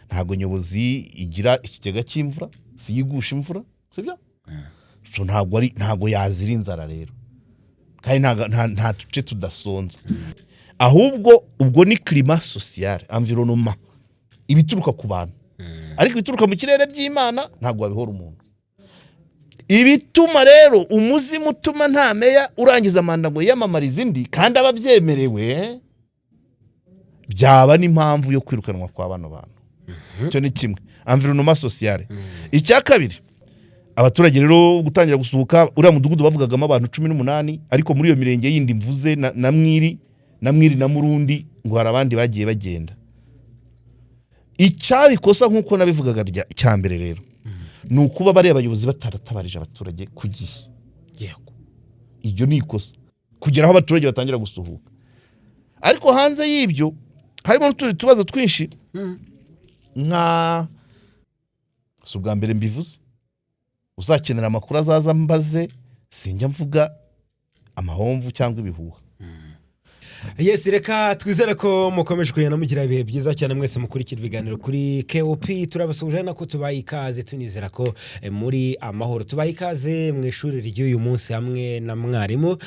Ntabwo nyobozi igira ikigega cy'imvura, si yigusha imvura, sibyo? So ntabwo yazira inzara rero, kandi nta duce tudasonza. Ahubwo ubwo ni climat social, environnement, ibituruka ku bantu. Ariko ibituruka mu kirere by'Imana ntabwo wabihora umuntu. Ibituma rero umuzimu utuma nta meya urangiza manda ngo yiyamamarize indi kandi aba abyemerewe, byaba n'impamvu yo kwirukanwa kwa bano bantu. Icyo ni kimwe, environnement social. Icya kabiri, abaturage rero gutangira gusuhuka. Uriya mudugudu bavugagamo abantu 18, ariko muri iyo mirenge yindi mvuze na Mwiri na Murundi ngo hari abandi bagiye bagenda. Icyabikosa, nk'uko nabivugaga cya mbere rero, ni ukuba bariya abayobozi bataratabarije abaturage ku gihe. Iryo ni ikosa kugera aho abaturage batangira gusuhuka. Ariko hanze y'ibyo harimo n'utundi tubazo twinshi, nka si ubwa mbere mbivuze, uzakenera amakuru azaza mbaze, sinjya mvuga amahomvu cyangwa ibihuha. Yes, reka twizere ko mukomeje kugenda mugira ibihe byiza cyane mwese mukurikira ibiganiro kuri KOP. Turabasuhuje nako tubaye ikaze, tunizera ko muri amahoro. Tubaye ikaze mu ishuri ry'uyu munsi hamwe na mwarimu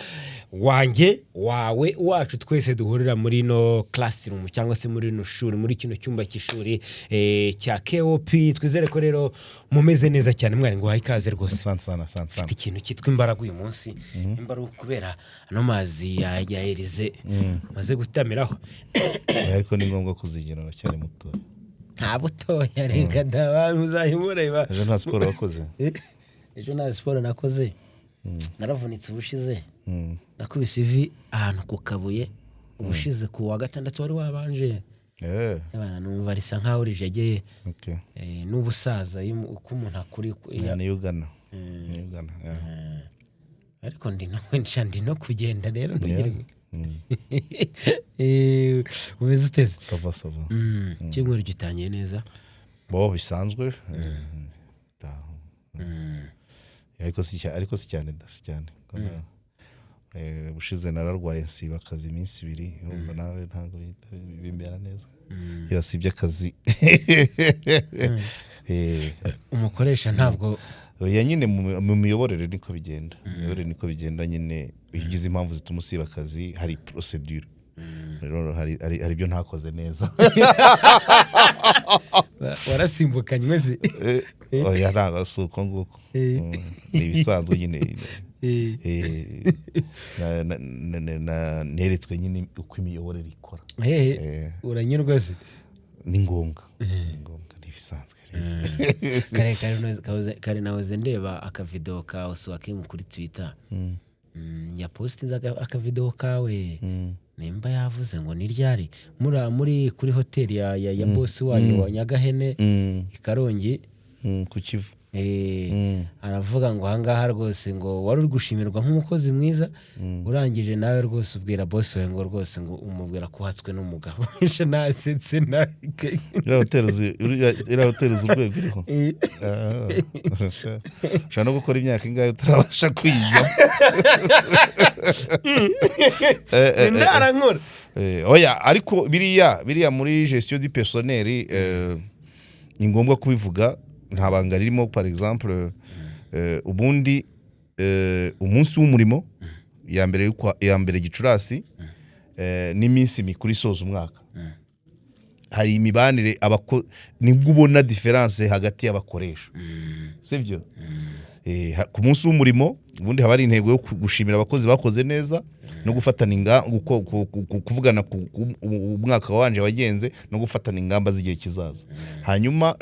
wanjye, wawe, wacu twese, duhurira muri ino classroom cyangwa se muri rino shuri, muri kino cyumba cy'ishuri cya KOP. Twizere ko rero mumeze neza cyane. Mwari ngo ikaze rwose. Asante sana, asante sana. Ufite ikintu cyitwa imbaraga uyu munsi, nimba ari ukubera ano mazi ya Elize maze gutamiraho. Oya, ariko ni ngombwa kuzigira, uracyari mutoya. Nta butoya, reka da, muzahimureba. Ejo nta siporo wakoze? Ejo nta siporo nakoze, naravunitse ubushize. Nakubise ivi ahantu ku kabuye ubushize ku wa gatandatu wari wabanje. Abana numva risa nkaho rijegeye. N'ubusaza iyo uko umuntu akuri Yeah, niyo ugana, niyo ugana, yeah. Ariko ndi no nca ndi no kugenda rero ntugire ngo umeze uteze. Ça va, ça va. Icyumweru gitangiye neza. Bo bisanzwe, ariko si cyane da, si cyane. Ubushize nararwaye, nsiba akazi iminsi 2. Urumva nawe ntabwo bihita bimera neza iyo wasibye akazi. Umukoresha ntabwo Oya nyine, mu miyoborere niko bigenda, mu miyoborere niko bigenda nyine. Iyo ugize impamvu zituma usiba akazi, hari procedure. Rero hari ibyo ntakoze neza. Warasimbukanywe se? Oya, ntabwo si uko nguko. Ni ibisanzwe nyine. Neretswe nyine uko imiyoborere ikora. Hehe. Uranyurwa se? Ni ngombwa, ni ngombwa, ni ibisanzwe. Kare nahoze ndeba akavidewo ka Oswakim kuri Twitter. Yapositinze akavidewo kawe, nimba yavuze ngo ni ryari muri kuri hoteli ya bosi wanyu wa Nyagahene i Karongi. Ku Kivu. Aravuga ngo ahangaha rwose ngo wari uri gushimirwa nk'umukozi mwiza, urangije nawe rwose ubwira bosi wawe ngo rwose ngo umubwira ko uhatswe n'umugabo. Nasetse nawe. Iriya hoteli uzi urwego iriho? Ah, ushobora no gukora imyaka ingahe utarabasha kuyijyamo. Ndarankora. Oya, ariko biriya muri gestion du personnel, ni ngombwa kubivuga, nta banga ririmo. Par exemple, ubundi umunsi w'umurimo ya mbere Gicurasi, n'iminsi mikuru isoza umwaka, hari imibanire nibwo ubona différence hagati y'abakoresha, sibyo? Ku munsi w'umurimo ubundi haba hari intego yo gushimira abakozi bakoze neza no gufatana kuvugana ku umwaka wabanje wagenze no gufatana ingamba z'igihe kizaza. Hanyuma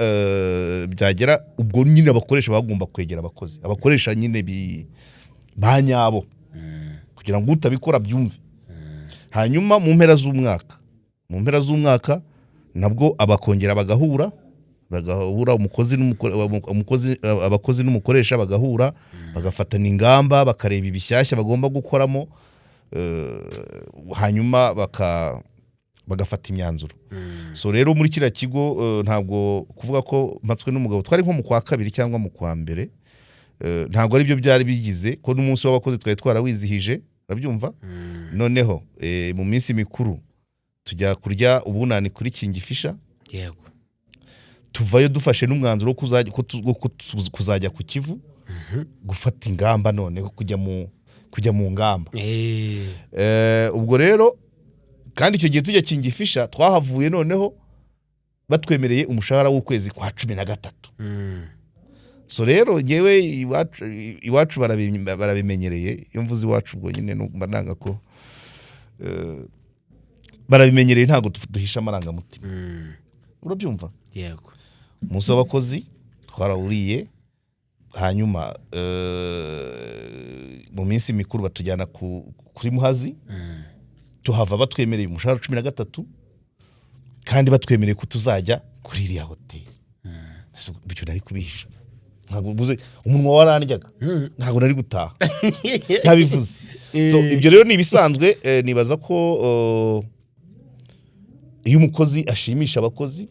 byagera ubwo nyine abakoresha bagomba kwegera abakozi, abakoresha nyine ba nyabo, kugira ngo utabikora byumve. Hanyuma mu mpera z'umwaka nabwo abakongera bagahura, umukozi, abakozi n'umukoresha bagahura, bagafatana ingamba, bakareba ibishyashya bagomba gukoramo, hanyuma bagafata imyanzuro. So rero muri kiriya kigo, ntabwo kuvuga ko mpatswe n'umugabo, twari nko mu kwa kabiri cyangwa mu kwa mbere, ntabwo aribyo byari bigize, ko n'umunsi w'abakozi twari twarawizihije, urabyumva? Noneho mu minsi mikuru tujya kurya ubunani kuri Kingfisher. Tuvayo dufashe n'umwanzuro wo kuzajya ku Kivu gufata ingamba, noneho kujya mu ngamba. Ubwo rero kandi icyo gihe tujya Kingfisher, twahavuye noneho batwemereye umushahara w'ukwezi kwa 13. So rero ngewe iwacu barabimenyereye. Iyo mvuze iwacu, ubwo nyine mba nanga ko barabimenyereye, ntabwo duhisha amarangamutima. Urabyumva? Yego. Umunsi w'abakozi twarawuriye, hanyuma mu minsi mikuru batujyana kuri Muhazi. Tuhava batwemereye umushahara 13, kandi batwemereye ko tuzajya kuri iriya hoteli. Ese ibyo nari kubihisha? Ntabwo mbuze, umunwa warandyaga, ntabwo nari gutaha ntabivuze. So ibyo rero ni ibisanzwe. Nibaza ko iyo umukozi ashimisha abakozi,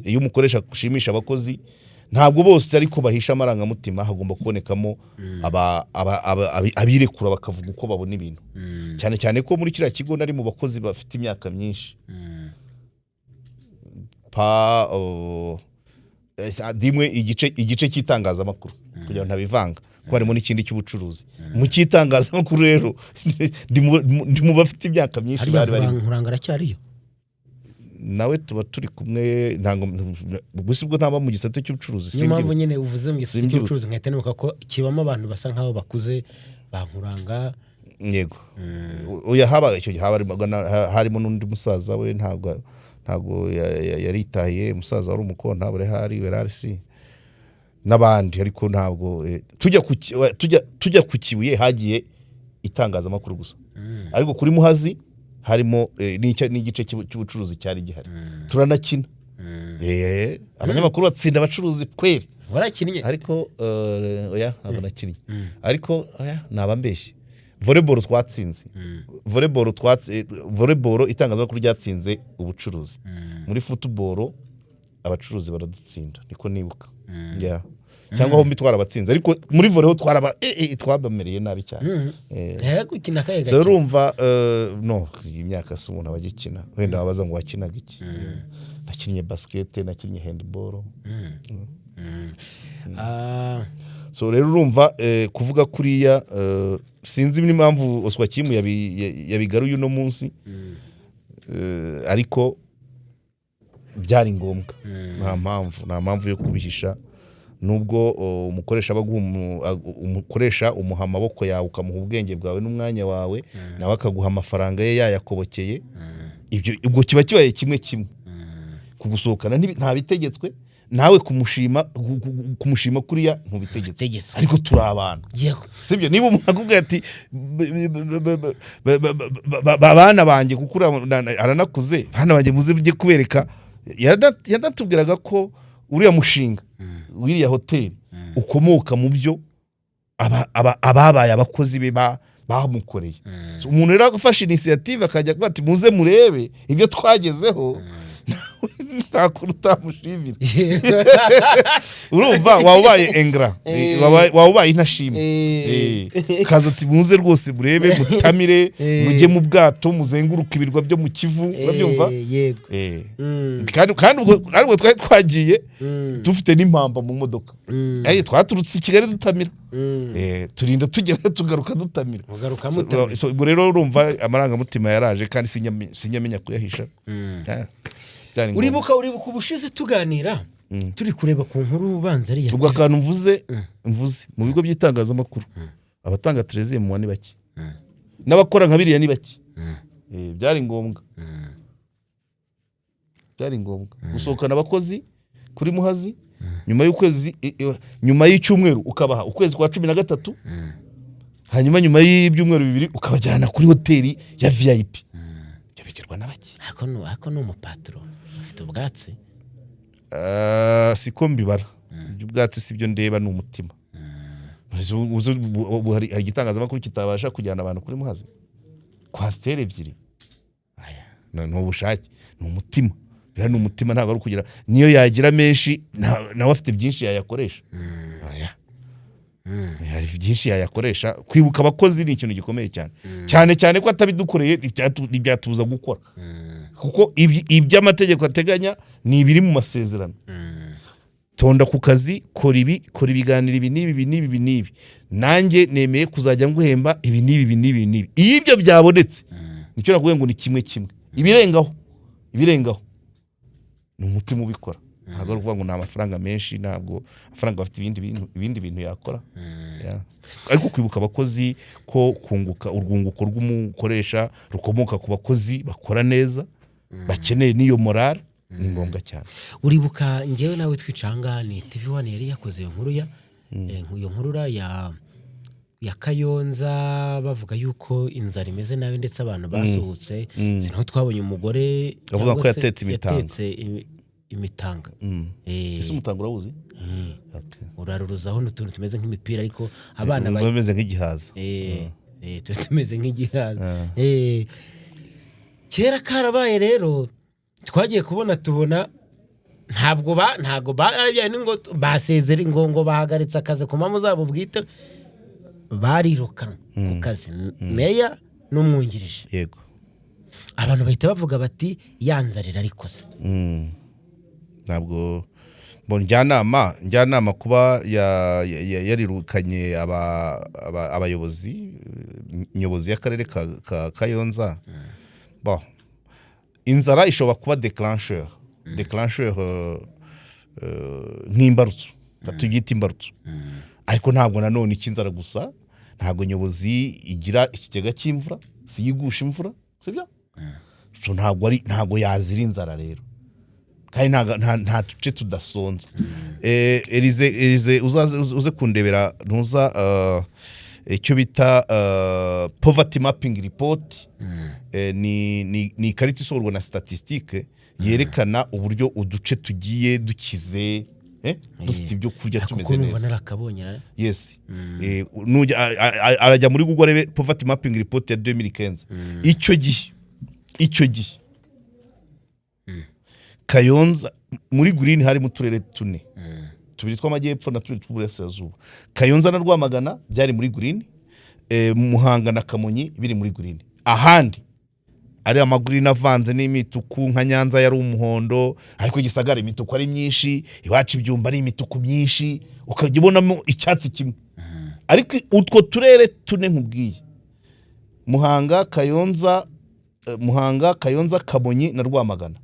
iyo umukoresha ashimisha abakozi, ntabwo bose ariko bahisha amarangamutima. Hagomba kubonekamo abirekura bakavuga uko babona ibintu, cyane cyane ko muri kiriya kigo nari mu bakozi bafite imyaka myinshi, pa dimwe igice cy'itangazamakuru, kugira ngo ntabivanga, ko harimo n'ikindi cy'ubucuruzi. Mu cy'itangazamakuru rero ndi mu bafite imyaka myinshi. Hariya Bari barimo. Nkuranga aracyariyo? Nawe tuba turi kumwe, ntabwo gusa ubwo ntaba mu gisate cy'ubucuruzi. Niyo mpamvu Simbyibuka. nyine uvuze mu gisate Simbyibuka. cy'ubucuruzi, nkahita nibuka ko kibamo abantu basa nkaho bakuze, ba Nkuranga. Yego, oya, haba icyo gihe harimo n'undi musaza we, ntabwo yaritahiye, umusaza wari umukontabure hari werarisi n'abandi, ariko ntabwo tujya ku Kibuye hagiye itangazamakuru gusa, ariko kuri Muhazi harimo n'igice cy'ubucuruzi cyari gihari, turanakina. Abanyamakuru batsinda abacuruzi kweri. Warakinnye? Ariko oya, ntabwo nakinnye, ariko oya, naba mbeshye. Volleyball twatsinze, volleyball volleyball itangazamakuru ryatsinze ubucuruzi. Muri football abacuruzi baradutsinda, niko nibuka. Yeah. Cyangwa hombi twarabatsinze, ariko muri volley ho twabamereye nabi cyane. Gukina akahe So gakino? urumva, no iyi myaka si umuntu aba agikina. Wenda wabaza ngo wakinaga iki? Nakinnye basket, nakinnye handball. So rero urumva, kuvuga kuriya, sinzi n'impamvu Oswakim yabigaruye uno munsi, ariko byari ngombwa. Nta mpamvu yo kubihisha, nubwo umukoresha aba aguha umukoresha umuha amaboko yawe, ukamuha ubwenge bwawe n'umwanya wawe, nawe akaguha amafaranga ye yayakobokeye. Ibyo ubwo kiba kibaye kimwe kimwe. Kugusohokana ntabitegetswe, nawe kumushima kuriya ntubitegetswe. Tegetswe. Ariko turi abantu. Sibyo? Niba umuntu akubwiye ati "Bana banjye," kuko uriya aranakuze, "bana banjye, muze mujye kubereka," yanatubwiraga ko uriya mushinga w'iriya hoteli ukomoka mu byo ababaye abakozi be bamukoreye. So, umuntu rero afashe initiative akajya kuvuga ati "muze murebe ibyo twagezeho," nta kuntu utamushimira. Urumva waba ubaye ingrat, waba ubaye intashima. Kaza ati "muze rwose murebe, mutamire, mujye mu bwato, muzenguruke ibirwa byo mu Kivu," urabyumva? Yego. Kandi ubwo twari twagiye dufite n'impamba mu modoka. Twaturutse i Kigali dutamira. Turinda tugera tugaruka dutamira. Mugaruka So, mutamira. so, ubwo rero urumva amarangamutima yaraje, kandi sinyamenya kuyahisha. Byari ngombwa. Uribuka ubushize tuganira, turi kureba ku nkuru ubanza ari iya Ubwo akantu mvuze mu bigo by'itangazamakuru, abatanga 13e mois ni bake, n'abakora nka biriya ni bake. Byari ngombwa, byari ngombwa gusohokana abakozi kuri Muhazi nyuma y'ukwezi, nyuma y'icyumweru ukabaha ukwezi kwa 13, hanyuma nyuma y'ibyumweru 2 ukabajyana kuri hoteli ya VIP. Ibyo bigirwa na bake. Ariko ni umupaturo afite ubwatsi. Siko mbibara, iby'ubwatsi si byo ndeba, ni umutima. Ubu hari igitangazamakuru kitabasha kujyana abantu kuri Muhazi coaster ebyiri? Aya, ni ubushake, ni umutima. Biriya ni umutima, ntabwo ari ukugira. Niyo yagira menshi, nawe afite byinshi yayakoresha. Aya, hari byinshi yayakoresha. Kwibuka abakozi ni ikintu gikomeye cyane, cyane cyane ko atabidukoreye ntibyatubuza gukora, kuko iby'amategeko ateganya ni ibiri mu masezerano. Tonda ku kazi, kora ibi, kora ibiganiro ibi n'ibi, ibi n'ibi, ibi n'ibi, nanjye nemeye kuzajya nguhemba ibi n'ibi, ibi n'ibi n'ibi. Iyo ibyo byabonetse, nicyo nakubwiye ngo ni kimwe kimwe. Ibirengaho ni umutima ubikora. Ntabwo ari ukuvuga ngo ni amafaranga menshi, ntabwo amafaranga bafite ibindi bintu yakora. Yeah. Ariko kwibuka abakozi ko kunguka, urwunguko rw'umukoresha rukomoka ku bakozi bakora neza, bakeneye n'iyo morale, ni ngombwa cyane. Uribuka ngewe nawe twicanga ni TV One yari yakoze iyo nkuru ya iyo nkurura ya Kayonza, bavuga yuko inzara imeze nabi ndetse abantu basuhutse. Sinaho twabonye umugore Avuga ko cyangwa se yatetse imitanga. Yatetse imitanga. Ese umutanga urawuzi? Okay. Uraruruzaho n'utuntu tumeze nk'imipira, ariko abana Biba bimeze nk'igihaza. Tuba tumeze nk'igihaza. Kera karabaye rero, twagiye kubona tubona ntabwo ari bya bindi ngo basezere, ngo bahagaritse akazi ku mpamvu zabo bwite, barirukanwe ku kazi, meya n'umwungirije. Abantu bahita bavuga bati: "Ya nzara irarikoze." Ntabwo bon, njyanama kuba yarirukanye abayobozi, nyobozi y'akarere ka Kayonza. Bon, inzara ishobora kuba déclencheur, nk'imbarutso, tubyita imbarutso, ariko ntabwo nanone icy'inzara gusa. Ntabwo nyobozi igira ikigega cy'imvura, si yigusha imvura, sibyo? So ntabwo yazira inzara rero, kandi nta duce tudasonza. Elize, uzaze uze kundebera ntuza icyo bita poverty mapping report. Ni ikarita isohorwa na statistique yerekana uburyo uduce tugiye dukize, dufite ibyo kurya, Ariko tumeze ko numva neza. narakabonye ra? Yes. Nujya arajya muri Google arebe poverty mapping report ya 2015. Icyo gihe Kayonza muri green harimo uturere tune, tubiri tw'amajyepfo na tubiri tw'uburasirazuba. Kayonza na Rwamagana byari muri green, Muhanga na Kamonyi biri muri green, ahandi ari ama green avanze n'imituku. Nka Nyanza yari umuhondo, ariko Gisagara imituku ari myinshi, iwacu ibyumba ari imituku myinshi, ukajya ubonamo icyatsi kimwe. Ariko utwo turere tune nkubwiye, Muhanga, Kayonza, Kamonyi na Rwamagana,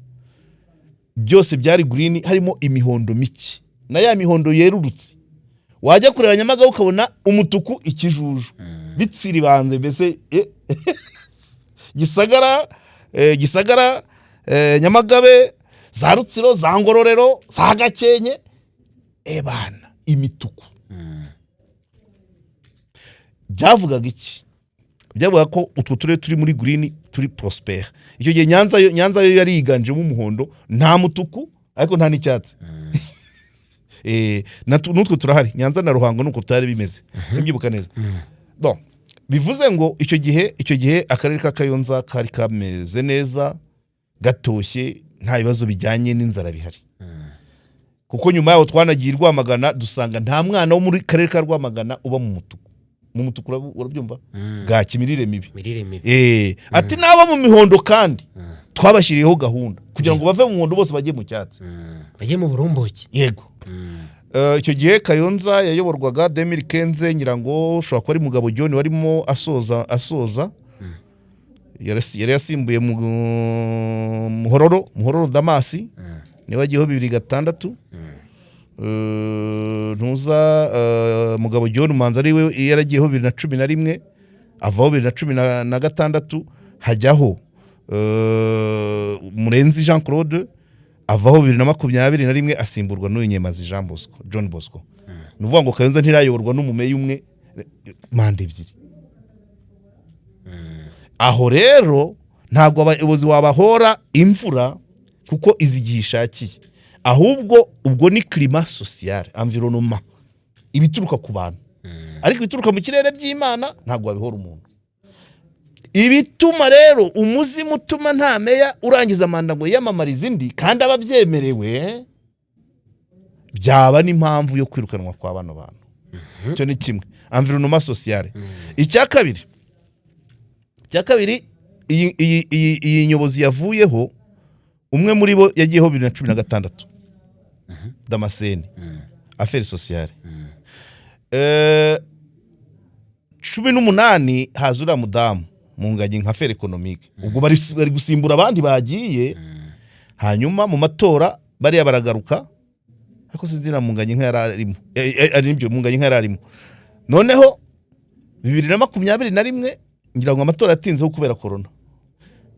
byose byari green, harimo imihondo mike na ya mihondo yerurutse. Wajya kureba Nyamagabe ukabona umutuku, ikijuju bitsiribanze mbese. Gisagara, Nyamagabe, za Rutsiro, za Ngororero, za Gakenke, ebana imituku. Byavugaga iki? Byavuga ko utwo turere turi muri green turi prospère. Icyo gihe Nyanza yo yari yiganjemo umuhondo, nta mutuku ariko nta n'icyatsi. N'utwo turahari, Nyanza na Ruhango nuko byari bimeze, simbyibuka neza. Bon, bivuze ngo icyo gihe akarere ka Kayonza kari kameze neza, gatoshye, nta bibazo bijyanye n'inzara bihari, kuko nyuma yaho twanagiye i Rwamagana dusanga nta mwana wo muri karere ka Rwamagana uba mu mutuku. Mu mutuku, urabyumva, bwaki, imirire mibi. Mirire mibi. Ati n'abo mu mihondo kandi twabashyiriyeho gahunda kugira ngo bave mu muhondo bose bajye mu cyatsi. Bajye mu burumbuke. Yego. Icyo gihe Kayonza yayoborwaga 2015, ngira ngo ushobora kuba ari Mugabo John warimo asoza. Yari yasimbuye Muhororo Damasi, niba agiyeho 2006. Ntuza Mugabo John Manzi ari we yaragiyeho 2011, avaho 2016, hajyaho Murenzi Jean Claude, avaho 2021, asimburwa n'uyu Nyemazi Jean Bosco, John Bosco. Ni ukuvuga ngo Kayonza ntirayoborwa n'umumeya umwe manda ebyiri. Aho rero ntabwo abayobozi wabahora imvura, kuko izi igihe ishakiye, ahubwo ubwo ni climat social, environnement, ibituruka ku bantu. Ariko ibituruka mu kirere by'Imana ntabwo wabihora umuntu. Ibituma rero umuzimu utuma nta meya urangiza manda ngo yiyamamarize indi kandi aba abyemerewe, byaba n'impamvu yo kwirukanwa kwa bano bantu. Icyo ni kimwe, environnement social. Icya kabiri, iyi nyobozi yavuyeho, umwe muri bo yagiyeho 2016. Damascene, affaires sociales. 18 haza uriya mudamu Munganye nka affaires économiques. Ubwo bari gusimbura abandi bagiye. Hanyuma mu matora bariya baragaruka, ariko sinzi na Munganye nka yari arimo. Ari nibyo, Munganye nka yari arimo. Noneho 2021, ngira ngo amatora yatinzeho kubera corona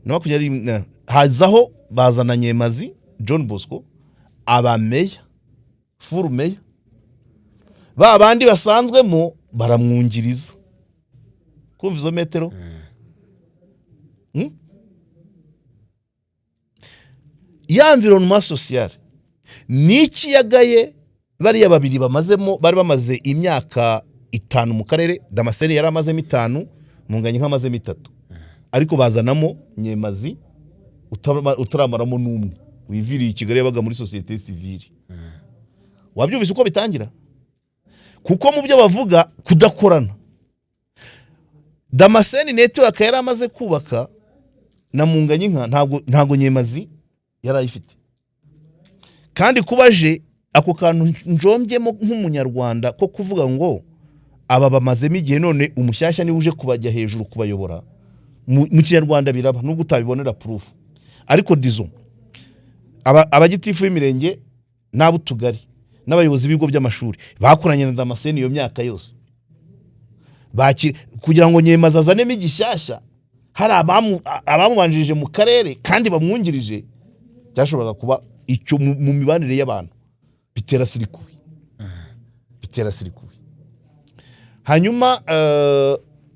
na 20, hazaho bazana Nyemazi John Bosco, abameya, full meya. Ba bandi basanzwemo baramwungiriza. Kumva izo metero? Ya environnement social ni iki yagaye bariya babiri bamazemo, bari bamaze imyaka 5 mu karere? Damascene yari amazemo 5, Munganye nk'amazemo 3, ariko bazanamo Nyemazi utaramaramo n'umwe, wiviriye i Kigali, yabaga muri société civile. Wabyumvise uko bitangira? Kuko mu byo bavuga kudakorana, Damascene network yari amaze kubaka na Munganyinka ntabwo Nyemazi yari ayifite. Kandi kuba aje ako kantu njombyemo nk'Umunyarwanda ko kuvuga ngo aba bamazemo igihe, none umushyashya niwe uje kubajya hejuru kubayobora, mu Kinyarwanda biraba nubwo utabibonera proof. Ariko disons abagitifu b'imirenge n'ab'utugari n'abayobozi b'ibigo by'amashuri bakoranye na Damascene iyo myaka yose, kugira ngo Nyemazi azanemo igishyashya, hari abamubanjirije mu karere kandi bamwungirije, byashoboraga kuba icyo mu mibanire y'abantu bitera circuit, bitera circuit. Hanyuma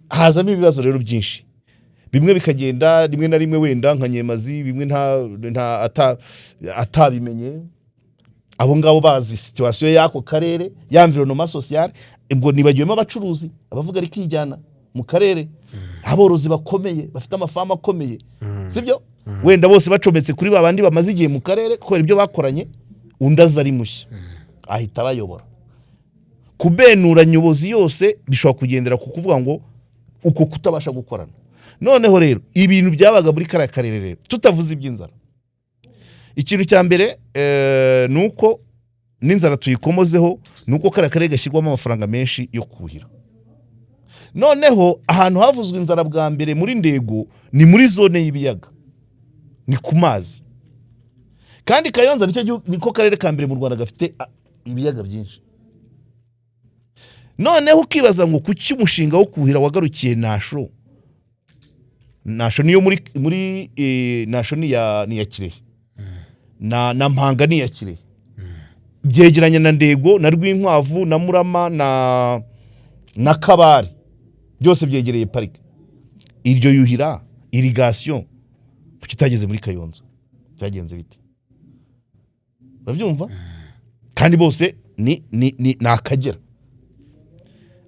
hazamo ibibazo rero byinshi, bimwe bikagenda rimwe na rimwe wenda nka Nyemazi bimwe nta atabimenye. Abo ngabo bazi situation y'ako karere, ya environnement social. Ubwo nibagiwemo abacuruzi, abavuga ari kwijyana mu karere, aborozi bakomeye bafite amafamu akomeye, sibyo? Wenda bose bacometse kuri ba bandi bamaze igihe mu karere kubera ibyo bakoranye. Undi aza ari mushya, ahita abayobora. Kubenura nyobozi yose bishobora kugendera ku kuvuga ngo uko kutabasha gukorana. Noneho rero ibintu byabaga muri kariya karere rero, tutavuze iby'inzara, ikintu cya mbere ni uko n'inzara tuyikomozeho, ni uko kariya karere gashyirwamo amafaranga menshi yo kuhira. Noneho ahantu havuzwe inzara bwa mbere muri Ndego ni muri zone y'ibiyaga, ni ku mazi. Kandi Kayonza nicyo niko karere ka mbere mu Rwanda gafite ibiyaga byinshi. Noneho ukibaza ngo kuki umushinga wo kuhira wagarukiye Nasho? Nasho niyo muri Nasho ni ya Kirehe na Mpanga ni iya Kirehe, byegeranye na Ndego na Rwinkwavu na Murama na Kabare, byose byegereye parike. Iryo yuhira, irrigation, kuki itageze muri Kayonza? Byagenze bite? Urabyumva? Kandi bose ni Akagera.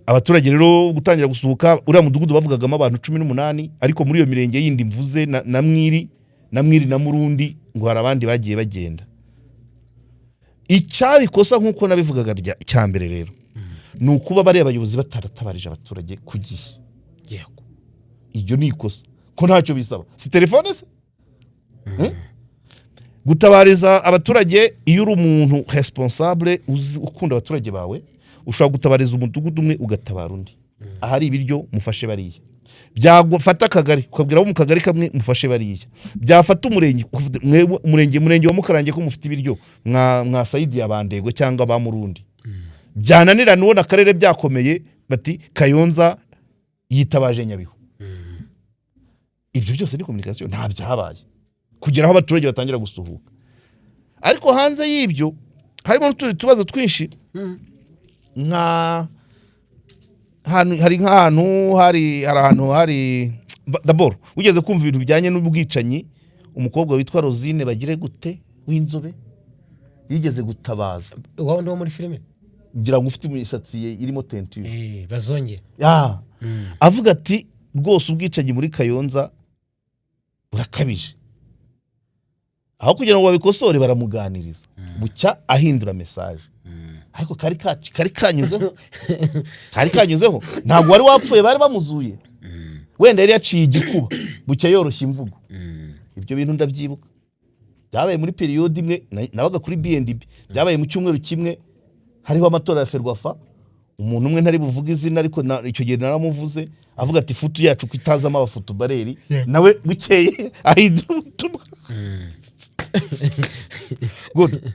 Abaturage rero gutangira gusuhuka, uriya mudugudu bavugagamo abantu 18, ariko muri iyo mirenge yindi mvuze na Mwiri na Murundi ngo hari abandi bagiye bagenda. Icyabikosa nk'uko nabivugaga cya mbere rero ni ukuba bariya bayobozi bataratabarije abaturage ku gihe. Iryo ni ikosa ko ntacyo bisaba, si telefone se? Gutabariza abaturage, iyo uri umuntu responsable uzi ukunda abaturage bawe, ushobora gutabariza umudugudu umwe, ugatabara undi, ahari ibiryo mufashe bariya. Byafata akagari, ukabwira abo mu kagari kamwe mufashe bariya. Byafata umurenge, ukavuga, mwebwe umurenge wa Mukarange ko mufite ibiryo, mwa sayidi ya Bandego cyangwa ba Murundi. Byananirana, ubona akarere byakomeye, bati Kayonza yitabaje Nyabihu. Ibyo byose ni communication, nta byabaye kugera aho abaturage batangira gusuhuka. Ariko hanze y'ibyo harimo n'utundi tubazo twinshi, nka hari nk'ahantu hari ahantu hari d'abord wigeze kumva ibintu bijyanye n'ubwicanyi, umukobwa witwa Rosine bagire gute w'inzobe yigeze gutabaza. Wa wundi wo muri filime? Ngira ngo ufite imisatsi ye irimo teinture. Bazongera. Ya. Avuga ati rwose ubwicanyi muri Kayonza burakabije. Aho kugira ngo babikosore, baramuganiriza, bucya ahindura message. Ariko kari kanyuzeho, ntabwo wari wapfuye, bari bamuzuye, wenda yari yaciye igikuba, bucya yoroshya imvugo. Ibyo bintu ndabyibuka. Byabaye muri période imwe, nabaga kuri B&B. Byabaye mu cyumweru kimwe hariho amatora ya Ferwafa. Umuntu umwe ntari buvuge izina, ariko icyo gihe naramuvuze, avuga ati: "Foot yacu ko itazamo abafootballeur?" Nawe bukeye ahindura ubutumwa. Good.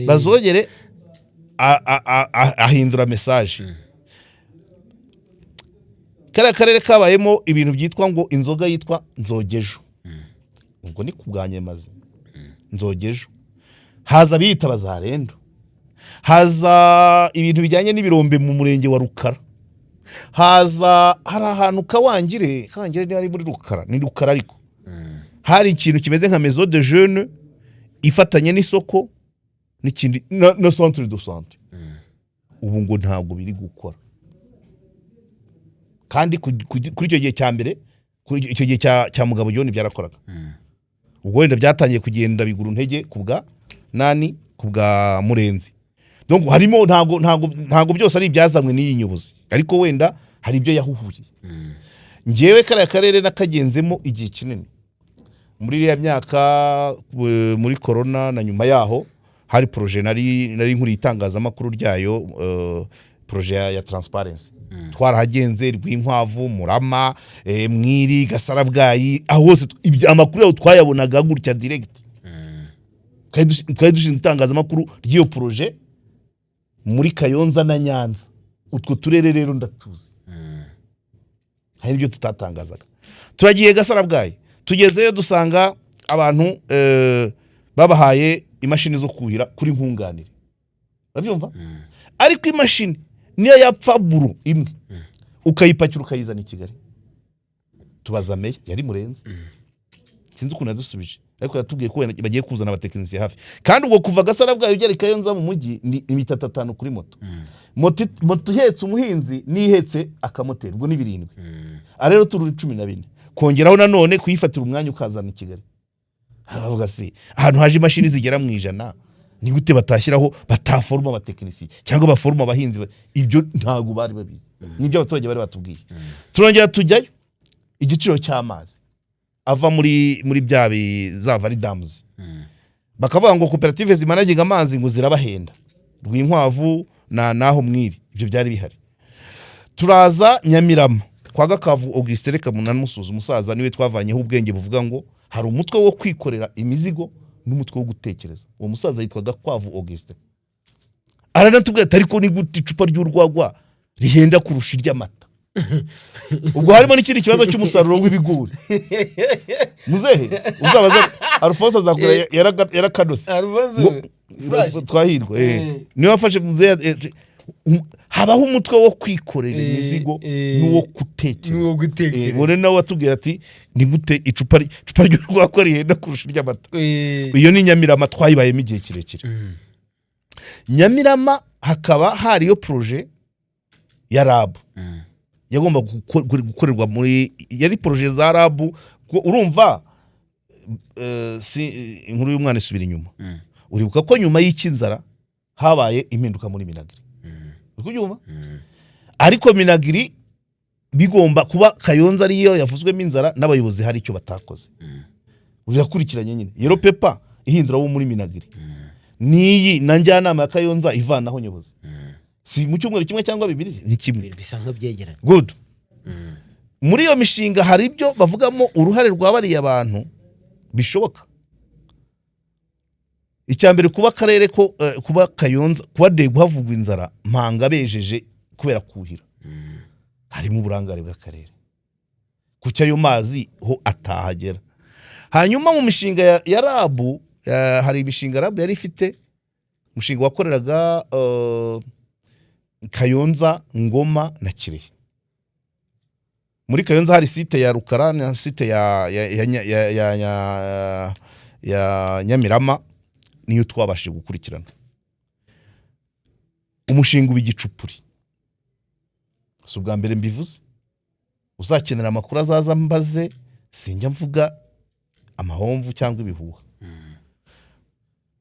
Bazogere ahindura message. Kariya karere kabayemo ibintu byitwa ngo inzoga yitwa nzogejo. Ubwo ni ku bwa Nyemazi. Nzogejo, haza abiyita bazarendo, haza ibintu bijyanye n'ibirombe mu murenge wa Rukara, haza hari ahantu Kawangire. Kawangire niba ari muri Rukara, ni Rukara, ariko hari ikintu kimeze nka maison de jeune ifatanye n'isoko n'ikindi na centre de santé. Ubu ngo ntabwo biri gukora. Kandi kuri icyo gihe cya mbere, kuri icyo gihe cya Mugabo John, byarakoraga. Ubwo wenda byatangiye kugenda bigura intege ku bwa nani, ku bwa Murenzi. Donc harimo, ntabwo byose ari ibyazanywe n'iyi nyobozi, ariko wenda hari ibyo yahuhuye. Ngewe kariya karere nakagenzemo igihe kinini muri iriya myaka, muri corona na nyuma yaho. Hari projet nari nkuriye itangazamakuru ryayo, projet ya transparency. Twarahagenze Rwinkwavu, Murama, Mwiri, Gasarabwayi, aho hose amakuru yaho twayabonaga gutya direct. Twari dushinzwe itangazamakuru ry'iyo projet muri Kayonza na Nyanza. Utwo turere rero ndatuzi, hari n'ibyo tutatangazaga. Turagiye Gasarabwayi, tugezeyo dusanga abantu babahaye imashini zo kuhira kuri nkunganire, urabyumva? Ariko imashini niyo yapfa buru imwe, ukayipakira ukayizana i Kigali. Tubaza meya, yari Murenzi, sinzi ukuntu yadusubije, ariko yatubwiye ko wenda bagiye kuzana abatekinisiye hafi. Kandi ubwo kuva Gasarabwayi ugera i Kayonza mu mujyi ni imitatu atanu kuri moto. Moto ihetse umuhinzi n'ihetse akamoteri, ubwo ni 7. Aha rero turi 14, kongeraho nanone kuyifatira umwanya ukazana i Kigali. Haravuga se ahantu haje imashini zigera mu 100, ni gute batashyiraho, bataforoma abatekinisiye cyangwa baforoma abahinzi? Ibyo ntabwo bari babizi, nibyo abaturage bari batubwiye. Turongera tujyayo, igiciro cy'amazi ava muri bya za valley dams, bakavuga ngo koperative zimanaginga amazi ngo zirabahenda, Rwinkwavu na naho Mwiri. Ibyo byari bihari. Turaza Nyamirama kwa Gakavu Augustin, reka munamusuza, umusaza niwe twavanyeho ubwenge buvuga ngo hari umutwe wo kwikorera imizigo n'umutwe wo gutekereza. Uwo musaza yitwa Gakwavu Augustin. Aranatubwira ati: "Ariko ni gute icupa ry'urwagwa rihenda kurusha iry'amata?" Ubwo harimo n'ikindi kibazo cy'umusaruro w'ibigori. Muzehe uzabaza Alphonse azakora, yarakanose. Twahirwa niwe wafashe muzehe. Habaho umutwe wo kwikorera imizigo n'uwo gutekereza. N'uwo gutekereza. Ubone nawe watubwira ati: "Ni gute icupa ry'urwagwa rihenda kurusha iry'amata?" Iyo ni Nyamirama, twayibayemo igihe kirekire. Nyamirama hakaba hariyo projet ya RAB yagomba gukorerwa muri, yari projet za RAB. Urumva, si inkuru y'umwana isubira inyuma. Uribuka ko nyuma y'icy'inzara habaye impinduka muri MINAGRI, uri kubyumva? Ariko MINAGRI bigomba kuba Kayonza ariyo yavuzwemo inzara n'abayobozi hari icyo batakoze. Birakurikiranye nyine. Yellow paper ihindura wo muri MINAGRI n'iyi na njyanama ya Kayonza ivanaho nyobozi, si mu cyumweru kimwe cyangwa bibiri, ni kimwe. Bisa nk'ibyegeranye. Good. Muri iyo mishinga hari ibyo bavugamo uruhare rwa bariya bantu bishoboka. Icya mbere, kuba akarere ko kuba Kayonza, kuba Degu havugwa inzara, Mpanga bejeje kubera kuhira, harimo uburangare bw'akarere. Kuki ayo mazi ho atahagera? Hanyuma mu mishinga ya RAB, hari imishinga RAB yari ifite, umushinga wakoreraga Kayonza, Ngoma na Kirehe. Muri Kayonza hari site ya Rukara na site ya Nyamirama, niyo twabashije gukurikirana. Umushinga uba igicupuri. Si ubwa mbere mbivuze, uzakenera amakuru azaza mbaze, sinjya mvuga amahomvu cyangwa ibihuha.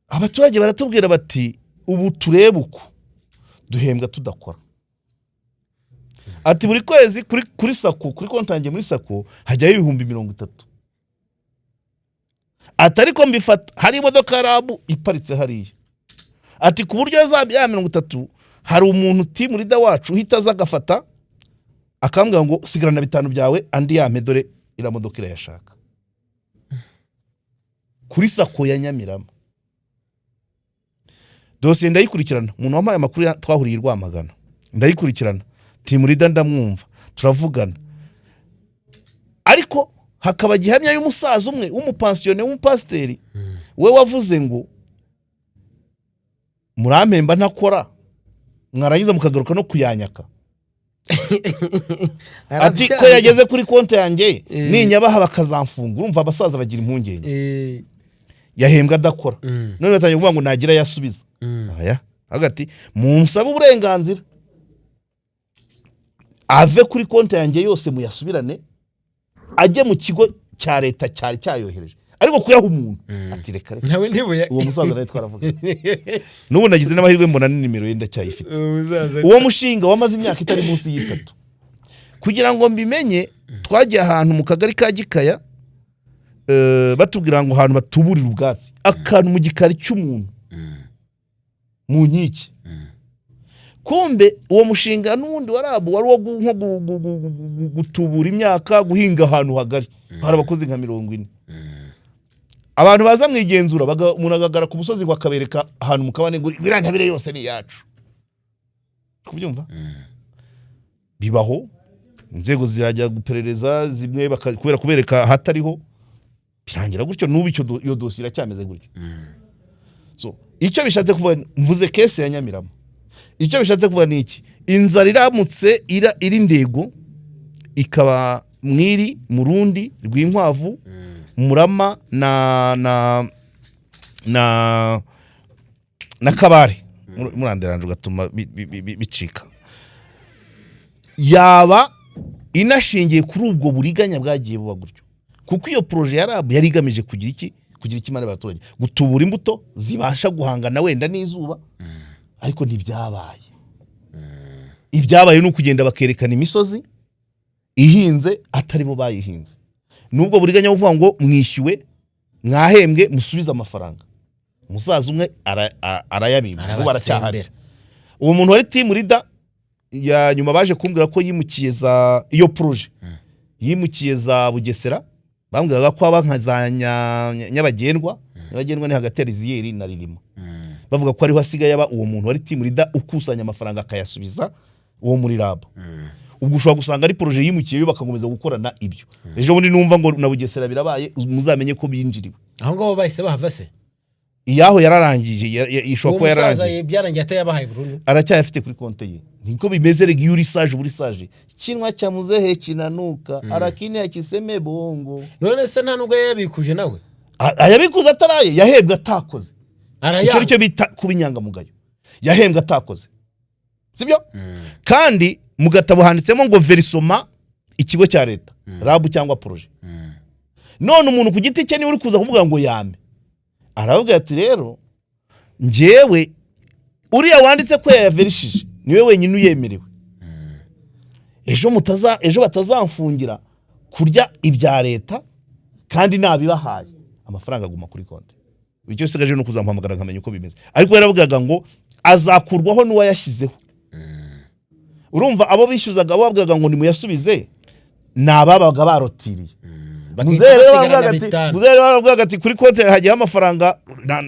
Abaturage baratubwira bati: "Ubu turebe uku duhembwa tudakora." Ati: "Buri kwezi kuri SACCO, kuri konti yanjye muri SACCO hajyaho 30,000." Ati ariko mbifata hari imodoka ya RAB iparitse hariya. Ati ku buryo za ya 30, hari umuntu team leader wacu uhita aza agafata, akambwira ngo sigarana 5 byawe, andi yampe, dore iriya modoka irayashaka. Kuri SACCO ya Nyamirama, dosiye ndayikurikirana. Umuntu wampaye amakuru twahuriye i Rwamagana, ndayikurikirana. Team leader ndamwumva, turavugana, ariko hakaba gihamya y'umusaza umwe w'umupansiyone w'umupasiteri, we wavuze ngo murampemba ntakora, mwarangiza mukagaruka no kuyanyaka. Ati ko yageze kuri konti yanjye, ninyabaha bakazamfunga. Urumva abasaza bagira impungenge. Yahembwa adakora. None batangiye kuvuga ngo nagira yasubiza aya. Avuga ati munsabe uburenganzira ave kuri konti yanjye yose, muyasubirane ajye mu kigo cya leta cyari cyayohereje, ariko kuyaha umuntu, ati reka reka. Nawe ntibuye. Uwo musaza nawe twaravuga. N'ubu nagize n'amahirwe mbona ni nimero ye ndacyayifite. Umusaza. Uwo mushinga wamaze imyaka itari munsi y'3. Kugira ngo mbimenye, twagiye ahantu mu kagari ka Gikaya, batubwira ngo ahantu batuburira ubwatsi, akantu mu gikari cy'umuntu mu nkike. Kumbe uwo mushinga n'ubundi wa RAB wari uwo nko gutubura imyaka, guhinga ahantu hagari hari abakozi nka 40. Abantu baza mu igenzura, umuntu agagara ku musozi ngo akabereka ahantu mu kabande ngo iriya ntabire yose ni iyacu. Kubyumva bibaho, inzego zirajya guperereza zimwe kubera kubereka ahatariho, birangira gutyo. N'ubu iyo dosiye iracyameze gutyo. So icyo bishatse kuvuga, mvuze case ya Nyamirama, icyo bishatse kuvuga ni iki? Inzara iramutse iri ndego, ikaba Mwiri, Murundi, Rwinkwavu, Murama na Kabare, muranderanje ugatuma bicika, yaba inashingiye kuri ubwo buriganya bwagiye buba gutyo, kuko iyo projet ya RAB yari igamije kugira iki? Kugira ikimara abaturage, gutubura imbuto zibasha guhangana wenda n'izuba, ariko ntibyabaye. Ibyabaye ni ukugenda bakerekana imisozi ihinze atari bo bayihinze. Nubwo buriganya buvuga ngo mwishyuwe, mwahembwe, musubize amafaranga. Umusaza umwe arayabimba, n'ubu aracyahari. Arabatsembera. Uwo muntu wari team leader ya nyuma, baje kumbwira ko yimukiye za iyo projet, yimukiye za Bugesera. Bambwiraga ko aba nka za Nyabagendwa. Nyabagendwa ni hagati ya Riziyeri na Ririma. Bavuga ko ariho asigaye aba, uwo muntu wari team leader ukusanya amafaranga akayasubiza uwo muri RAB. Ubwo ushobora gusanga ari projet yimukiyeyo, bakakomeza gukorana ibyo. Ejo bundi numva ngo na Bugesera birabaye, muzamenye ko binjiriwe. Aho ngaho bahise bahava se? Iyaho yararangije, ishobora Uwo kuba musaza yararangije. Byarangiye atayabahaye burundu? Aracyayafite kuri konti ye. Niko bimeze rega, iyo uri sage uba uri sage. Kinwa cya muzehe kinanuka, arakini yakiseme bongo. None se nta nubwo yayabikuje nawe? Ayabikuza ataraye, yahembwe atakoze. Icyo Arayanga. nicyo bita kuba inyangamugayo. Yahembwe atakoze, sibyo? Kandi mu gatabo handitsemo ngo versement ikigo cya leta, RAB cyangwa projet. None umuntu ku giti cye niwe uri kuza kuvuga ngo yame, aravuga ati rero njyewe uriya wanditse ko yayaverishije niwe wenyine uyemerewe. Ejo batazamfungira kurya ibya leta kandi nabibahaye. Amafaranga aguma kuri konti. Icyo usigaje ni ukuzamuhamagara nkamenya uko bimeze. Ariko yaravugaga ngo azakurwaho n'uwayashyizeho. Urumva abo bishyuzaga, abo bavugaga ngo nimuyasubize, ni ababaga barotiriye. Muzehe rero basigarana baravuga ati 5. Muzehe rero baravuga ati kuri konti hagiyeho amafaranga.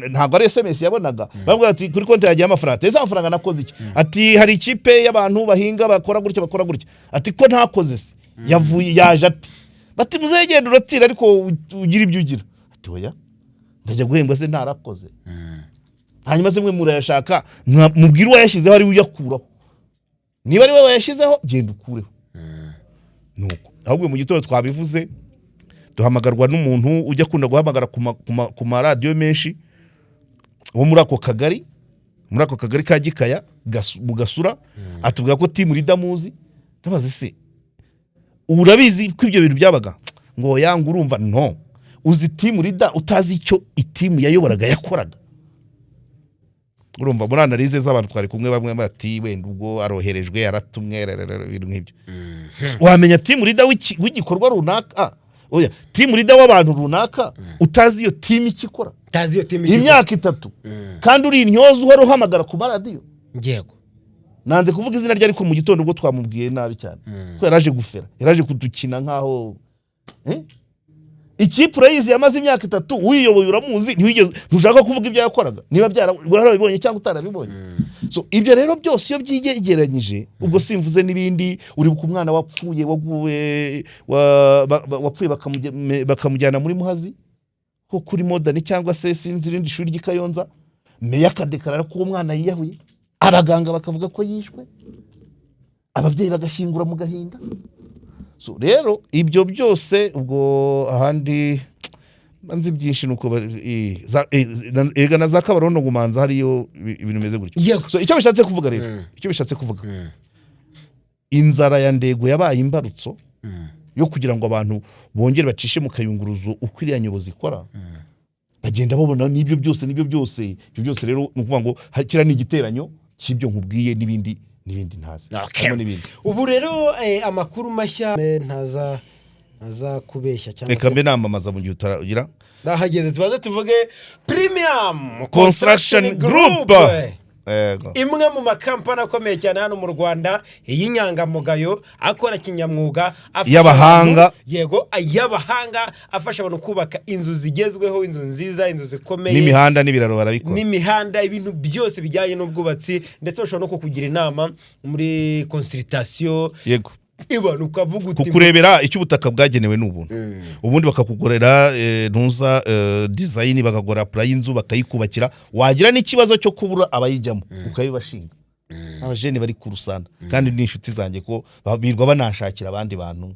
Ntabwo ari SMS yabonaga. Baravuga ati kuri konti hagiyeho amafaranga. Ati ese amafaranga nakoze iki? Ati hari ikipe y'abantu bahinga, bakora gutya, bakora gutya. Ati ko ntakoze se, yavuye yaje ati? Bati muzehe genda uratira, ariko ugira ibyo ugira. Ati oya, ndajya guhembwa se ntarakoze? Hanyuma se mwe murayashaka, mubwire uwayashyizeho ari we uyakuraho. Niba ari we wayashyizeho, genda ukureho. Nuko ahubwo mu gitondo twabivuze, duhamagarwa n'umuntu ujya akunda guhamagara ku maradiyo menshi wo muri ako kagari ka Gikaya, mu Gasura, atubwira ko team leader muzi. Ndabaza se urabizi ko ibyo bintu byabaga? Ngo yanga. Urumva no uzi team leader utazi icyo iteam yayoboraga yakoraga? Urumva muri analyse z'abantu twari kumwe, bamwe bati wenda ubwo aroherejwe, yaratumwe, rarara, ibintu nk'ibyo. Wamenya team leader w'igikorwa runaka. Oya, team leader w'abantu runaka utazi iyo team icyo ikora. Utazi iyo team icyo ikora. Imyaka 3, kandi uri intyoza, uhora uhamagara ku maradiyo. Nanze kuvuga izina rye, ariko mu gitondo ubwo twamubwiye nabi cyane ko yaraje gufera, yaraje kudukina nkaho, eh? Ikipe urayizi, yamaze imyaka 3 uyiyoboye, uramuzi, ntiwigeze, ntushaka kuvuga ibyo yakoraga, niba warabibonye cyangwa utarabibonye. So ibyo rero byose iyo byigeranyije, ubwo simvuze n'ibindi, uribuka umwana wapfuye, waguye, wapfuye bakamujyana muri Muhazi ko kuri Modern cyangwa se sinzi irindi shuri ry'i Kayonza, meya akadekarara ko uwo mwana yiyahuye, abaganga bakavuga ko yishwe, ababyeyi bagashyingura mu gahinda. So rero ibyo byose, ubwo ahandi nzi byinshi nuko ega na za Kabarondo ngumanza hariyo ibintu bimeze gutyo. So icyo bishatse kuvuga rero, icyo bishatse kuvuga, inzara ya Ndego yabaye imbarutso yo kugira ngo abantu bongere bacishe mu kayunguruzo uko iriya nyobozi ikora, bagenda babona n'ibyo byose, n'ibyo byose. Ibyo byose rero ni ukuvuga ngo kiriya ni igiteranyo cy'ibyo nkubwiye n'ibindi n'ibindi ntazi. Harimo n'ibindi. Ubu rero amakuru mashya, ntaza kubeshya cyangwa Reka mbe namamaza mu gihe utagira. Ndahageze, tubanze tuvuge Premium Construction Group. Yego. Imwe mu makampani akomeye cyane hano mu Rwanda y'inyangamugayo, akora kinyamwuga, afasha Y'abahanga. Yego, y'abahanga, afasha abantu kubaka inzu zigezweho, inzu nziza, inzu zikomeye. N'imihanda n'ibiraro barabikora. N'imihanda, ibintu byose bijyanye n'ubwubatsi, ndetse bashobora no kukugira inama muri consultation. Ibona ukavuga uti Kukurebera icyo ubutaka bwagenewe ni ubuntu, ubundi bakakugorera ntuza design, bakagora plan y'inzu, bakayikubakira. Wagira n'ikibazo cyo kubura abayijyamo, ukabibashinga. Abajene bari ku rusana kandi ni inshuti zanjye, ko birirwa banashakira abandi bantu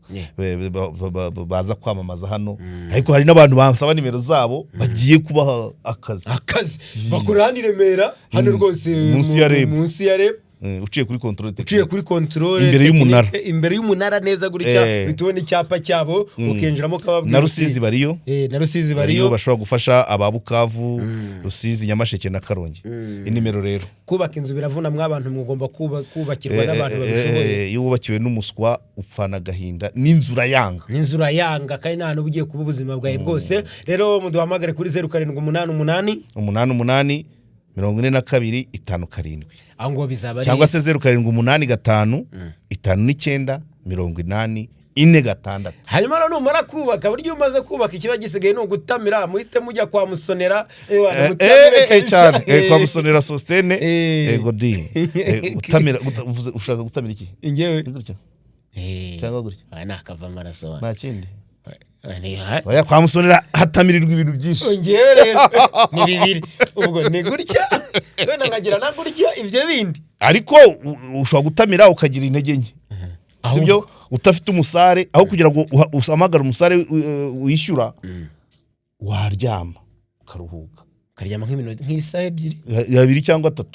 baza kwamamaza hano, ariko hari n'abantu bansaba nimero zabo bagiye kubaha akazi. Akazi bakorera hano i Remera hano rwose. Munsi ya REB. Munsi ya REB. Uciye kuri contrôle. Uciye kuri contrôle. Imbere y'umunara. Technique, imbere y'umunara neza gutya, uhita ubona icyapa cyabo, ukinjiramo ukababwira Na uti- Rusizi bariyo. Na Rusizi bariyo. Bariyo. Bashobora gufasha aba Bukavu, Rusizi, Nyamasheke na Karongi. Inimero rero. Kubaka inzu biravuna, mwabantu mugomba kubakirwa n'abantu babishoboye. Iyo wubakiwe n'umuswa upfana agahinda n'inzu urayanga. N'inzu urayanga, kandi nta hantu uba ugiye kuba ubuzima bwawe bwose. Rero muduhamagare kuri 0788 88 42 57. Aho ngo bizaba ari Cyangwa se 0785 59 80 46. Hanyuma rero numara kubaka, buryo iyo umaze kubaka ikiba gisigaye ni ugutamira. Muhite mujya kwa Musonera, mutamire kabisa. Cyane. Kwa Musonera Sostene. Ego di. Gutamira, ushaka gutamira iki? Njyewe? Ni gutya cyangwa gutya? Aya ni akava amaraso. Nta kindi. Oya, kwa Musonera hatamirirwa ibintu byinshi. Njyewe rero ni bibiri, ubwo ni gutya, wenda nkagira na gutya, ibyo bindi. Ariko ushobora gutamira ukagira intege nke, sibyo? Udafite umusare, aho kugira ngo uhamagare umusare wishyura, waryama ukaruhuka. Ukaryama nk'iminota, nk'isaha 2. 2 cyangwa 3.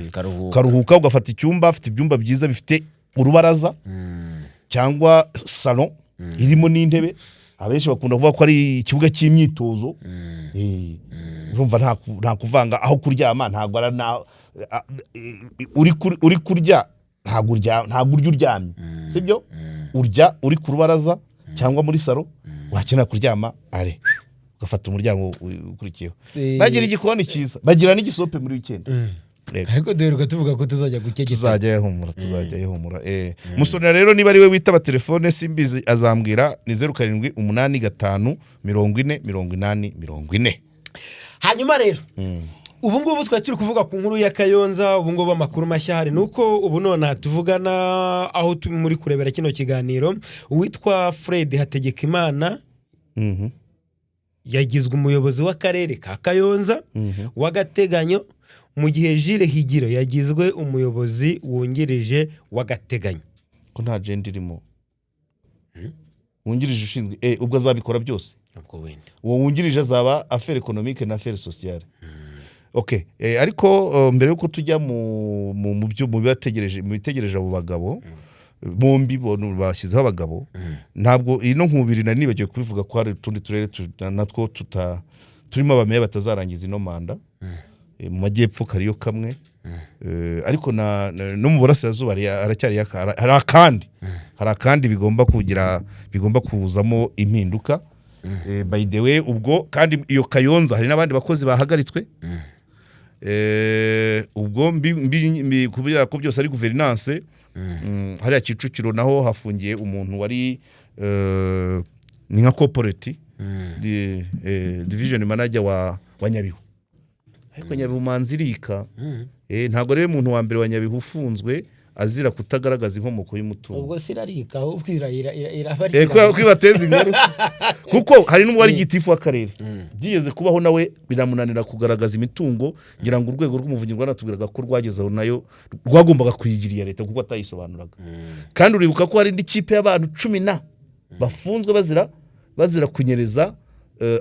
Ukaruhuka. Ukaruhuka, ugafata icyumba, afite ibyumba byiza bifite urubaraza cyangwa salon irimo n'intebe. Abenshi bakunda kuvuga ko ari ikibuga cy'imyitozo. Urumva nta kuvanga aho kuryama, ntabwo uri kurya, ntabwo urya uryamye, sibyo? Urya uri ku rubaraza cyangwa muri salon, wakenera kuryama are ugafata umuryango ukurikiyeho. Bagira igikoni cyiza, bagira n'igisope muri weekend. Yego. Ariko duheruka tuvuga ko tuzajya gukegeta. Tuzajyayo, humura, tuzajyayo, humura. Musonera rero, niba ari we witaba telefone simbizi, azambwira. Ni 0785 40 80 40. Hanyuma rero ubu ngubu twari turi kuvuga ku nkuru ya Kayonza. Ubu ngubu amakuru mashya ahari ni uko ubu nonaha tuvugana, aho muri kurebera kino kiganiro, uwitwa Fred Hategekimana yagizwe umuyobozi w'akarere ka Kayonza w'agateganyo, mu gihe Jules Higiro yagizwe umuyobozi wungirije w'agateganyo. Ko nta gender irimo? Wungirije ushinzwe, ubwo azabikora byose. Ubwo wenda. Uwo wungirije azaba affaires économiques na affaires sociales, okay. Ariko mbere yuko tujya mu byo mu bibategereje, mu bitegereje abo bagabo bombi, bashyizeho abagabo, ntabwo ino nkubiri nari nibagiwe kubivuga ko hari utundi turere natwo turimo abameya batazarangiza ino manda. Mu majyepfo kariyo kamwe. Ariko no mu burasirazuba haracyari hari akandi bigomba kugira, bigomba kuzamo impinduka. By the way, ubwo kandi iyo Kayonza hari n'abandi bakozi bahagaritswe. Ubwo mbi kubera ko byose ari gouvernance. Hariya Kicukiro naho hafungiye umuntu wari ni nka corporate division manager wa Nyabihu, ariko Nyabihu manzirika. Ntabwo ari we muntu wa mbere wa Nyabihu ufunzwe azira kutagaragaza inkomoko y'umutungo. Ubwo sirarika, ahubwo Kubera ko ibateza inkuru, kuko hari n'uwari gitifu w'akarere byigeze kubaho, nawe biramunanira kugaragaza imitungo. Ngira ngo Urwego rw'Umuvunyi rwanatubwiraga ko rwageze aho nayo rwagombaga kuyigira iya leta kuko atayisobanuraga. Kandi uribuka ko hari indi kipe y'abantu 10 na bafunzwe bazira kunyereza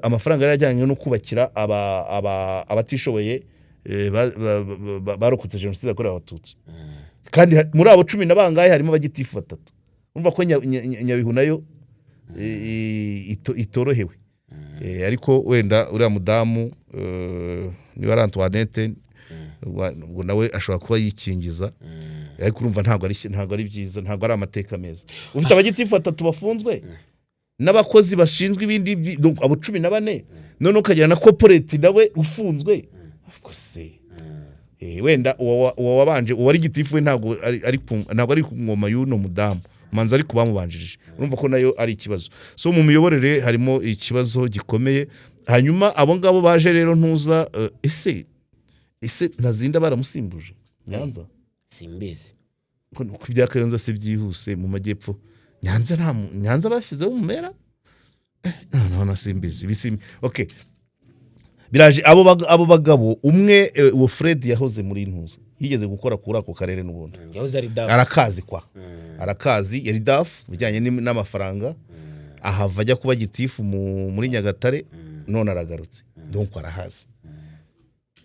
amafaranga yari ajyanye no kubakira abatishoboye barokotse Jenoside yakorewe Abatutsi. Kandi muri abo 10 na bangahe harimo abagitifu batatu. Urumva ko Nyabihu nayo itorohewe. Ariko wenda uriya mudamu, niba ari Antoinette, ubwo nawe ashobora kuba yikingiza, ariko urumva ntabwo ari byiza, ntabwo ari amateka meza. Ufite abagitifu batatu bafunzwe n'abakozi bashinzwe ibindi donc abo 14, noneho ukagira na corporate nawe ufunzwe. Ubwo se wenda uwo wabanje, uwo wari gitifu we, ntabwo ari ku ngoma y'uno mudamu, manza ari ku bamubanjirije. Urumva ko nayo ari ikibazo. So mu miyoborere harimo ikibazo gikomeye. Hanyuma abo ngabo baje rero, ntuza ese Ntazinda baramusimbuje Nyanza? Simbizi. Ko ibya Kayonza se byihuse, mu majyepfo Nyanza nta Nyanza bashyizeho umumera. No, no, simbizi bisimbi. Okay, biraje. Abo bagabo, umwe, uwo Fred yahoze muri ntuza, yigeze gukora kuri ako karere n'ubundi. Yahoze ari DAF. Arakazi kwa arakazi, yari DAF bijyanye n'amafaranga, ahava ajya kuba gitifu muri Nyagatare, none aragarutse. Donc arahazi,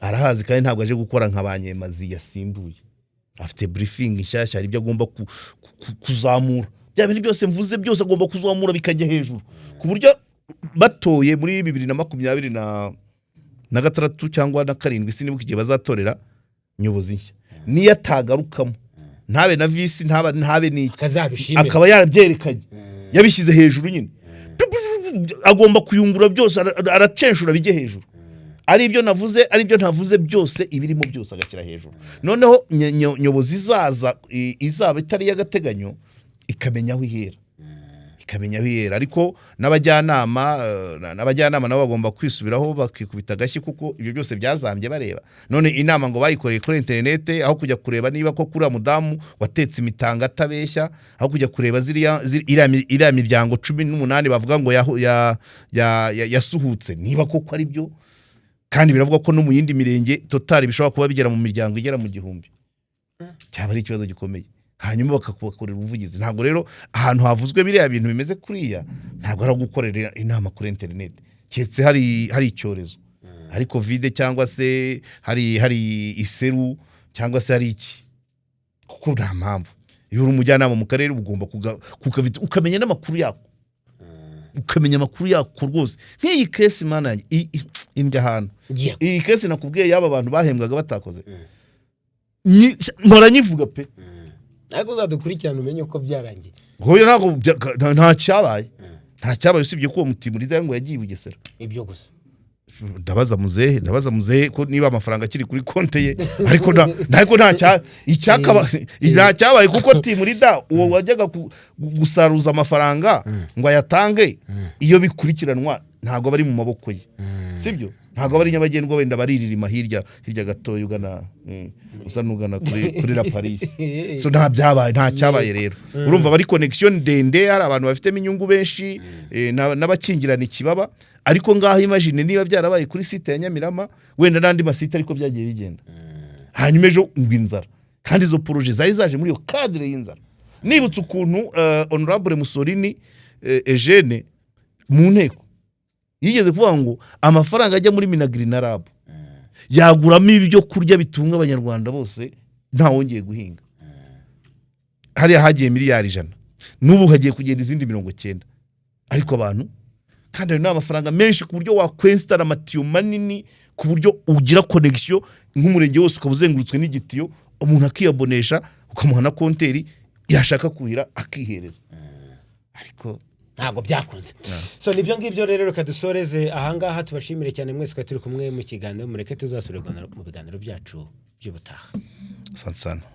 arahazi, kandi ntabwo aje gukora nka ba Nyemazi yasimbuye. Afite briefing nshyashya, hari ibyo agomba kuzamura. Bya bintu byose mvuze byose agomba kuzamura bikajya hejuru, ku buryo batoye muri 2026 cyangwa na karindwi, sinibuka igihe bazatorera nyobozi nshya, niyo atagarukamo, ntabe na visi, ntabe n'iki, akazabishimira, akaba yarabyerekanye, yabishyize hejuru nyine. Agomba kuyungura byose, aracenshura bijye hejuru, ari ibyo navuze, ari ibyo ntavuze, byose ibirimo byose agashyira hejuru. Noneho nyobozi izaza izaba itari iy'agateganyo, ikamenya aho ihera, ikamenya aho ihera. Ariko n'abajyanama nabo bagomba kwisubiraho, bakikubita agashyi, kuko ibyo byose byazambye bareba. None inama ngo bayikoreye kuri interinete, aho kujya kureba niba ko kuri mudamu watetse imitanga atabeshya, aho kujya kureba iriya miryango 18 bavuga ngo yasuhutse, niba koko ari byo. Kandi biravugwa ko no mu yindi mirenge total bishobora kuba bigera mu miryango igera mu 1000, cyaba ari ikibazo gikomeye. Hanyuma bakakubakorera ubuvugizi. Ntabwo rero ahantu havuzwe biriya bintu bimeze kuriya, ntabwo ari gukorera inama kuri interineti, keretse hari icyorezo, hari COVID, cyangwa se hari iseru, cyangwa se hari iki, kuko nta mpamvu. Iyo uri umujyanama mu karere, ugomba ukamenya n'amakuru yako, ukamenya amakuru yako rwose. Nk'iyi case, mana yanjye, indya ahantu. Iyi case nakubwiye y'aba bantu bahembwaga batakoze, mpora nyivuga pe. Ariko uzadukurikirana umenye uko byarangiye. Hoya, ntabwo nta cyabaye, nta cyabaye, usibye ko uwo mutimuriza ngo yagiye i Bugesera. Ibyo gusa. Ndabaza muzehe ko niba amafaranga akiri kuri konte ye, ariko nta nta cyabaye, kuko timurida uwo wajyaga gusaruza amafaranga ngo ayatange, iyo bikurikiranwa ntabwo aba ari mu maboko ye, sibyo? Ntabwo aba ari nyabagendwa, wenda baririma hirya hirya gatoya ugana usa n'ugana kuri La Paris. So nta byabaye, nta cyabaye rero. Urumva bari connection ndende, hari abantu bafitemo inyungu benshi, n'abakingirana ikibaba. Ariko ngaho imagine niba byarabaye kuri site ya Nyamirama, wenda n'andi masite ariko byagiye bigenda. Hanyuma ejo ngo inzara, kandi izo projets zari zaje muri iyo cadre y'inzara. Nibutse ukuntu honorable Mussolini Eugene mu nteko yigeze kuvuga ngo amafaranga ajya muri MINAGRI na RAB yaguramo ibyo kurya bitunga Abanyarwanda bose ntawongeye guhinga. Hariya hagiye miliyari 100, n'ubu hagiye kugenda izindi 90. Ariko abantu kandi ayo ni amafaranga menshi, ku buryo wakwensitara amatiyo manini ku ku buryo ugira connexion, nk'umurenge wose ukaba uzengurutswe n'igitiyo, umuntu akiyabonesha, ukamuha na compteur, yashaka kuhira akihereza, ariko Ntabwo byakunze. So nibyo ngibyo rero, reka dusoreze ahangaha, tubashimire cyane mwese twari turi kumwe mu kiganiro. Mureke tuzasubira mu biganiro byacu by'ubutaha. Asante sana.